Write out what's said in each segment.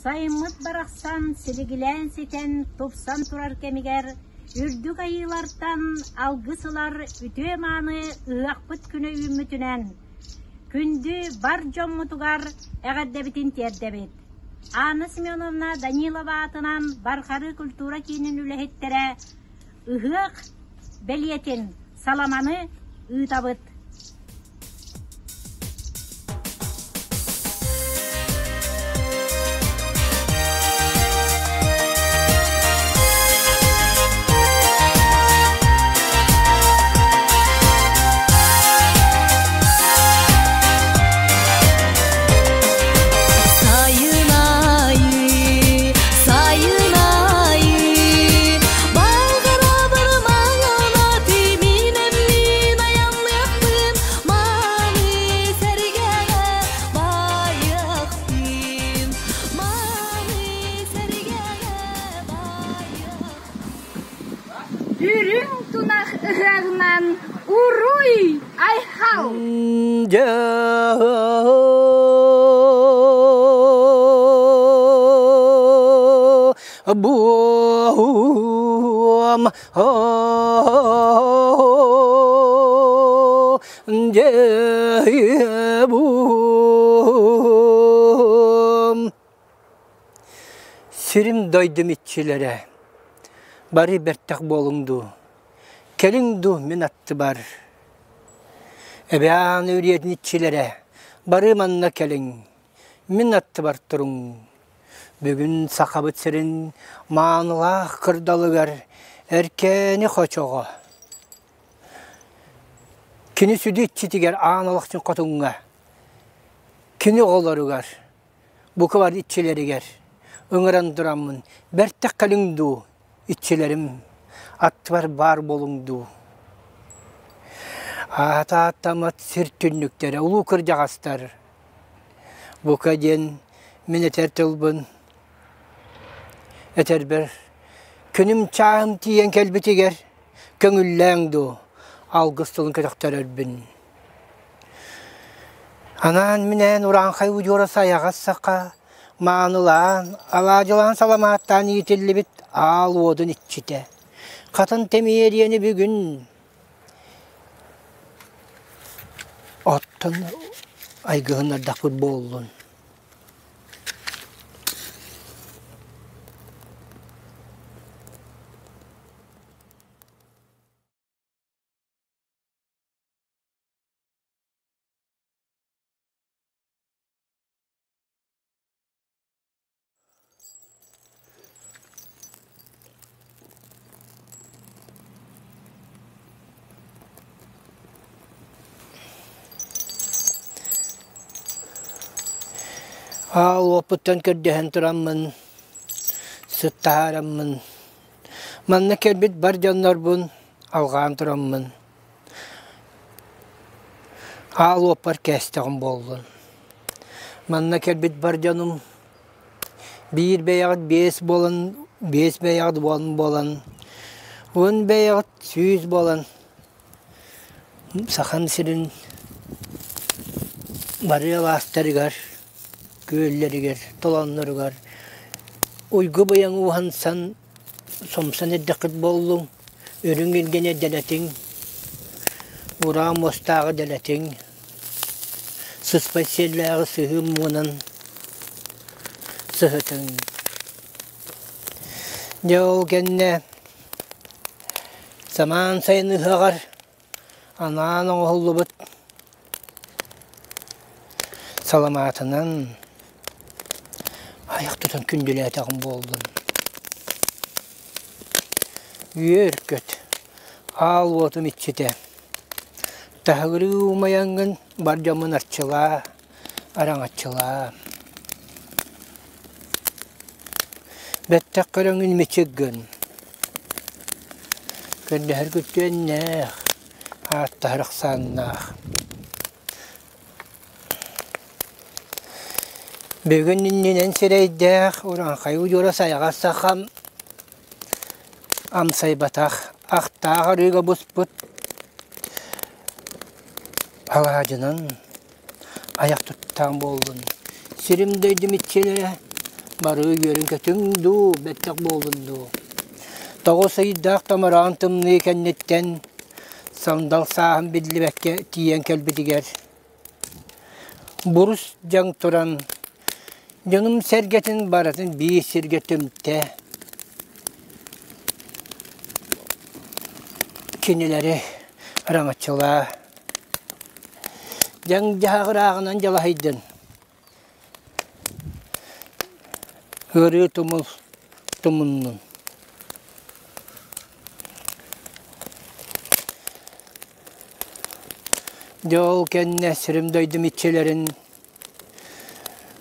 Сайыммыт барахсан силигилээн ситэн, тупсан турар кэмигэр үрдүк айыылартан алгыс ылар үтүө-мааны ыһыахпыт күнэ үүммүтүнэн күндү бар дьоммутугар эҕэрдэбитин тиэрдэбит. Анна Семеновна Данилова аатынан Бархарыы культура киинин үлэһиттэрэ ыһыах бэлиэтин саламаны ыытабыт. Сайын айы, сайын айы, балғарабыр маңына тиминеммин аянныахпын, маны сэргэҕэ байыахпын, маны сэргэҕэ байыахпын. Үрүҥ тунах ыһыаҕынан уруй айхал! Буом дьэ-буом Сирим дойдум иччилэрэ, бары бэртэх буолуҥ дуу, кэлиҥ дуу мин аттыбар. Эбээн үрүйэтин иччилэрэ, бары манна кэлиҥ, мин аттыбар туруҥ. Бүгүн Сахабыт сирин маанылаах кырдалыгар Эркээни хочоҕо кини сүдү иччитигэр аан олохчун хотуҥҥа, кини оҕолоругар бука бары иччилэригэр ыҥыран тураммын, бэртэх кэлиҥ дуу, иччилэрим, аттыбар баар буолуҥ дуу. Аата ааттаммат сир түннүктэрэ, улуу кырдьаҕастар. Бука диэн мин этэр тылбын этэрбэр күнүм чааһым тиийэн кэлбитигэр көҥүллээҥ дуу, алгыс тылын көтөхтөрөрбүн. Анаан-минээн урааҥхай удьуора сайаҕас саха маанылаан, алаадьылаан саламааттаан иитиллибит аал уотун иччитэ. Хатын Тэмиэрийэни бүгүн оттон айгыһыннардахпыт буоллун. Аал уоппуттан көрдөһөн тураммын, сыттаһаараммын, манна кэлбит бар дьоннорбун алҕаан тураммын, Аал уоппар кээстэҕим буоллун. Манна кэлбит бар дьонум биир бэйэҕит биэс буолан, биэс бэйэҕит уон буолан, уон бэйэҕит сүүс буолан Сахам сирин бары алаастарыгар, күөллэригэр, толоонноругар уйгу-быйаҥ уһансан Сомсон эрдэххит буоллуҥ, үрүҥ илгэни дэлэтиҥ, ураа муостааҕы дэлэтиҥ, сыспай сиэллээҕи сыһыы муҥунан сыһытыҥ. Дьэ ол кэннэ самаан сайын ыһыаҕар анаан оҥоһуллубут саламаатынан айах тутан күндүлээтэҕим буоллун. Үөр-көт, аал уотум иччитэ, таһыгырыы умайаҥҥын бар дьоммун арчылаа, араҥаччылаа. Бэттэх көрөҥҥүн мичик гын, көрдөһөр күттүөннээх, ааттаһар ахсааннаах. Бүгүн иннинэн сирэйдээх урааҥхай удьуора сайаҕас сахам амсайбатах ахтаах арыыга буспут алаадьынан айах туттаан буоллун. Сирим дойдум иччилэрэ, Бары үөрүн-көтүҥ дуу, бэттэх буоллун дуу. Тоҕус ыйдаах томороон тымныы кэнниттэн сандал сааһын биллибэккэ тиийэн кэлбитигэр бурус дьаҥ туран дьонум-сэргэтин барытын биир сиргэ түмтэ. Кинилэри араҥаччылаа. Дьаҥ-дьаһах ырааҕынан дьалаһыйдын. Ыарыы тумул тумуннун. Дьэ ол кэннэ сирим дойдум иччилэрин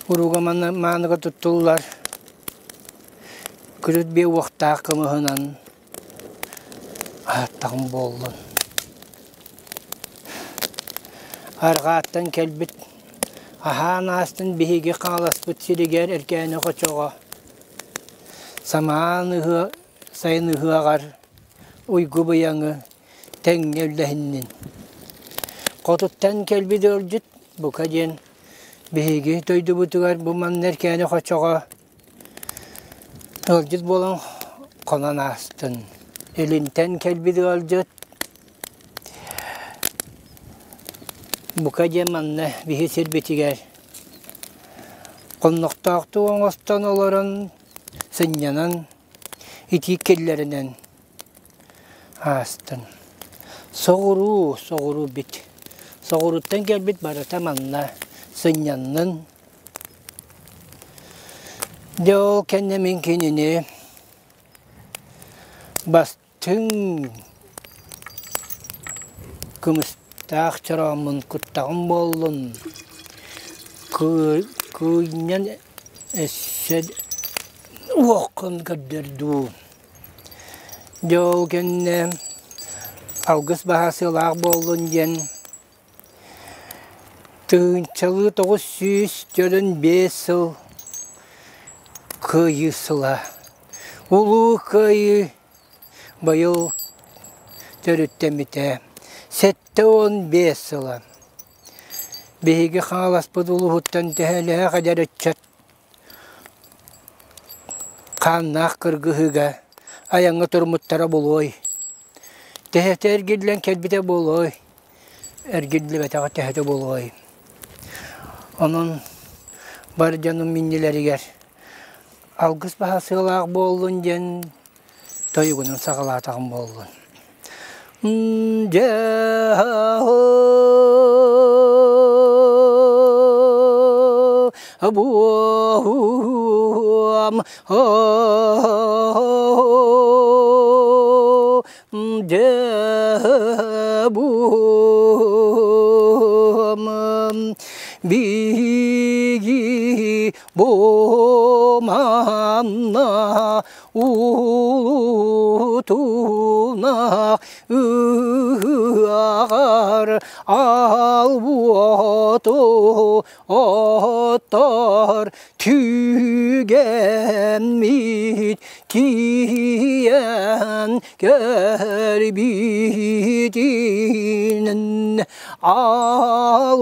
уруга мааныга туттуллар күрүт биэ уохтаах кымыһынан аһаттаҕым буоллун. Арҕааттан кэлбит аһаан аастын биһиги хааласпыт сиригэр Эркээни хочоҕо самаан ыһыа сайын ыһыаҕар уйгу быйаҥы тэҥҥэ үллэһиннин. Хотуттан кэлбит ыалдьыт бука диэн биһиги дойдубутугар бу манна Эркээни хочоҕо Ыалдьыт буолан хонон аастын. Илинтэн кэлбит ыалдьыт бука диэн манна биһи сирбитигэр хоннохтоохтук оҥостон олорон сынньанан итии киллэринэн аастын. Соҕуруу, соҕуруу бит. Соҕурууттан кэлбит барыта манна сынньаннын. Дьэ ол кэннэ мин кинини бастыҥ кымыстаах чорооммун куттаҕым буоллун, кыынньан өссө уоххун көрдөр дуу. Дьэ ол кэннэ алгыс баһа сыалаах буоллун диэн Тыһыынчалыы 945 сыл Кыайыы сыла. Улуу Кыайыы быйыл төрүттэммитэ 75 сыла. Биһиги Хаҥаласпыт улууһуттан төһөлөөх эдэр ыччат хааннаах кыргыһыыга айаҥҥа туруммуттара буолуой? Төһөтө эргиллэн кэлбитэ буолуой? Эргиллибэтэҕэ төһөтө буолуой? Онон бар дьонум иннилэригэр алгыс баһа сыалаах буоллун диэн тойугунан саҕалаатаҕым буоллун. Дьэ буом Дьэ-буом биһиги бу манна улутуна ыһыаҕар албуоту оттор түгэммит тиийэн көрбүтүнэн ал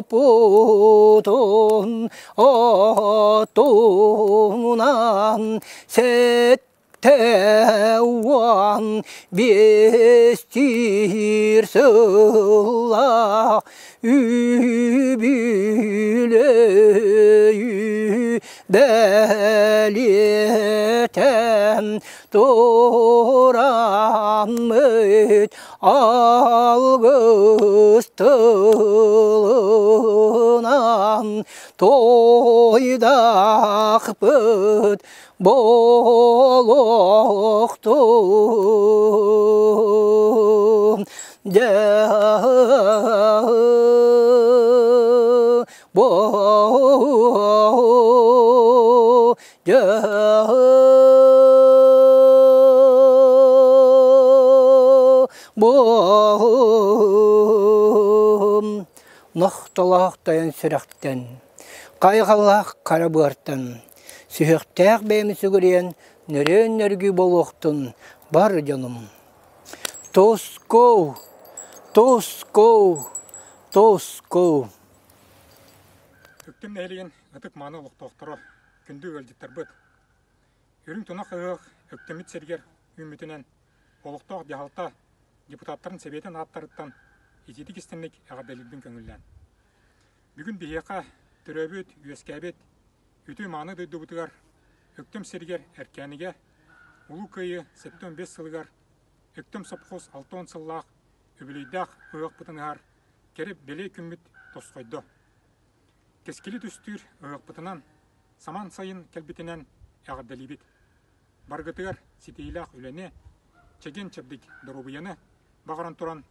уопутун отунан 75-тиир сыллаах үбүлүөйү бэлиэтээн тураммыт алгыс тылынан туойдахпыт Буолуохтун дьэ дьэ Нохтолоох тойон сүрэхтэн, хайҕаллаах хара быартан Сүһүөхтээх бэйэм сүгүрүйэн нөрүөн-нөргүй буолуохтун бар дьонум. Тускул! Тускул! Тускул! Үктүм нэһилиэгин ытык-мааны олохтоохторо, Күндү ыалдьыттарбыт! Үрүҥ тунах ыһыах Өктөммүт сиригэр үүммүтүнэн олохтоох дьаһалта депутаттарын сэбиэтин ааттарыттан итиитик истиҥник эҕэрдэлиирбин көҥүллээн. Бүгүн биһиэхэ төрөөбүт, үөскээбит үтүө-мааны дойдубутугар Өктөм сиригэр Эркээнигэ Улуу Кыайыы 75 сылыгар Өктөм сопхуос 60 сыллаах үбүлүөйдээх ыһыахпытын ыһар кэрэ бэлиэ күммүт тосхойдо. Кэскили түстүүр ыһыахпытынан самаан сайын кэлбитинэн эҕэрдэлиибит. Барыгытыгар ситиһиилээх үлэни, чэгиэн-чэбдик доруобуйаны баҕаран туран,